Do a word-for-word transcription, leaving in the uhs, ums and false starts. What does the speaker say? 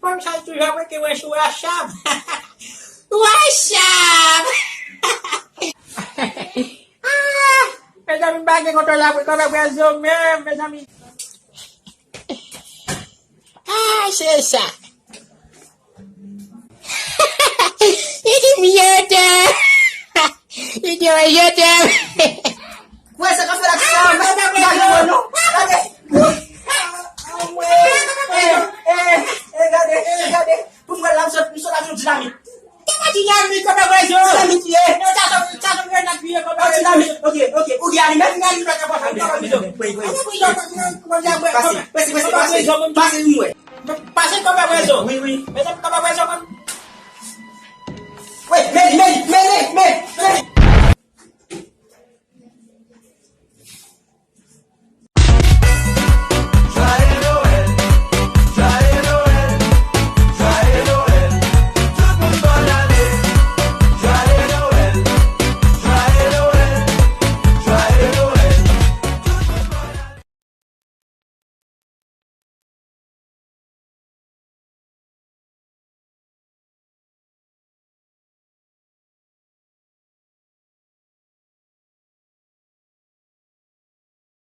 Kòm sa, toujou ap rete wè sou WhatsApp. WhatsApp! Ah! Mezanmi, m pa gen kontwòl la pou kòman pran zo menm, mezanmi. Ah, se sa. Li di m jete. Li di m jete. Wè, sa k ap fè la, ti sa, mwen pa gen non. Gade. Eh, eh, eh, gade, eh, gade. Pou mwen la, m sot, m sot ak yon dinamit. Kòman dinamit, kòman pran zo? Dinamit li ye. Non, sa, sa, sa, sa, grenad li ye, kòman pran zo? Dinamit, ok, ok. Ou gen alimèt? Gen alimèt, kòman pran zo? Wi, wi. Pase, pase, pase, pase. Pase, m wè. Pase, kòman pran zo? Wi, wi. Mezanmi, kòman pran zo, mwen? Wi, men li, men li, men li, men li, men li.